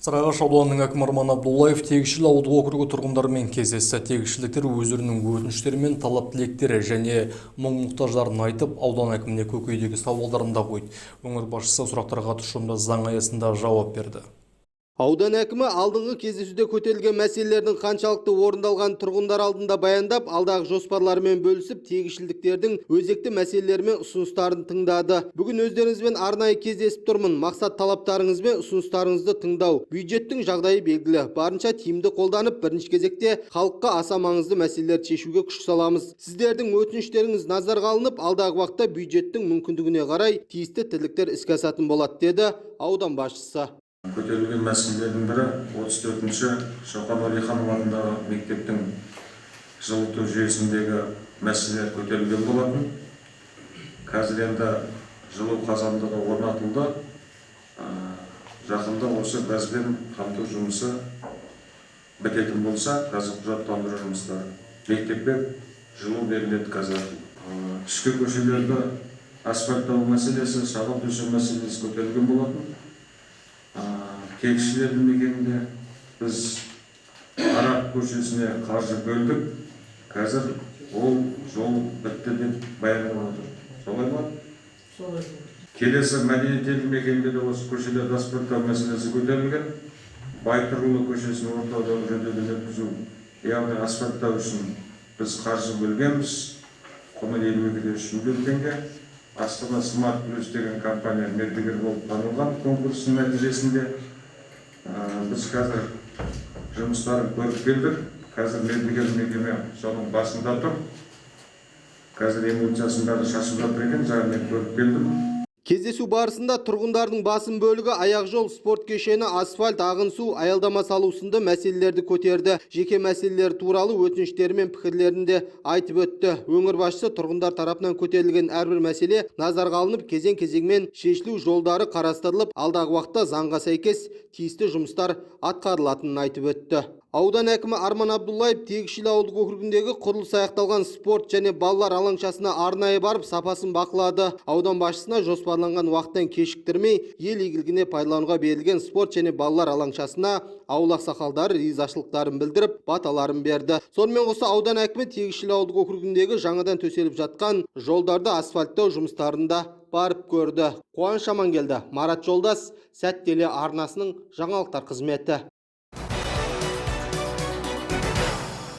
Сарыағаш ауданының әкімі Арман Абдуллаев Тегішіл ауылдық округі тұрғындарымен кездесті. Тегішілдіктер өздерінің өтініштері мен талап-тілектері және мұң-мұқтаждарын айтып, аудан әкіміне көкейдегі сауалдарын да қойды. Өңір басшысы сұрақтарға тұшымды, заң аясында жауап берді. Аудан әкімі алдыңғы кездесуде көтерілген мәселелердің қаншалықты орындалғанын тұрғындар алдында баяндап, алдағы жоспарларымен бөлісіп, тегішілдіктердің өзекті мәселелері мен ұсыныстарын тыңдады. Бүгін өздеріңізбен арнайы кездесіп тұрмын. Мақсат – талаптарыңыз бен ұсыныстарыңызды тыңдау. Бюджеттің жағдайы белгілі. Барынша тиімді қолданып, бірінші кезекте халыққа аса маңызды мәселелерді шешуге күш саламыз. Сіздердің өтініштеріңіз назарға алынып, алдағы уақытта бюджеттің мүмкіндігіне қарай тиісті тірліктер іске асатын болады, деді аудан басшысы. Көтерілген мәселелердің бірі 34-ші Шоқан Уәлиханов атындағы мектептің жылыту жүйесіндегі мәселелер көтерілген болатын. Қазір енді жылу қазандығы орнатылды. Жақында осы газбен қамту жұмысы бітетін болса, қазір құжаттандыру жұмыстары, мектепке жылу беріледі қазір. Ішкі көшелерді асфальттау мәселесі, шағын төсеу мәселесі көтерілген болатын. Кекшіл елді мекенінде біз Араб көшесіне қаржы бөлдік. Қазір ол жол бітті деп баяндап отыр, солай ма? Солай. Келесі Мәдениет елді мекенінде де осы көшелерді асфальттау мәселесі көтерілген. Байтұрғұлы көшесін ортадан жөндеуден өткізу, яғни асфальттау үшін біз қаржы бөлгенбіз, құны 52,3 миллион теңге. Астана Смарт Плюс деген компания мердігер болып танылған конкурстың нәтижесінде. Біз қазір жұмыстарын көріп келдік. Қазір мердігер мекеме соның басында тұр. Қазір эмульсиясын бәрі шашып жатыр екен, жаңа мен көріп келдім. Кездесу барысында тұрғындардың басым бөлігі аяқжол, спорт кешені, асфальт, ағын су, аялдама салу сынды мәселелерді көтерді. Жеке мәселелер туралы өтініштері мен пікірлерін де айтып өтті. Өңір басшысы тұрғындар тарапынан көтерілген әрбір мәселе назарға алынып, кезең-кезеңмен шешілу жолдары қарастырылып, алдағы уақытта заңға сәйкес тиісті жұмыстар атқарылатынын айтып өтті. Аудан әкімі Арман Абдуллаев Тегішіл ауылдық округіндегі құрылысы аяқталған спорт және балалар алаңшасына арнайы барып, сапасын бақылады. Аудан басшысына жоспарланған уақыттан кешіктірмей ел игілігіне пайдалануға берілген спорт және балалар алаңшасына ауыл ақсақалдары ризашылықтарын білдіріп, баталарын берді. Сонымен қоса аудан әкімі Тегішіл ауылдық округіндегі жаңадан төселіп жатқан жолдарды асфальттау жұмыстарын да барып көрді. Қуаныш Амангелді, Марат Жолдас, Сәт телеарнасының жаңалықтар қызметі.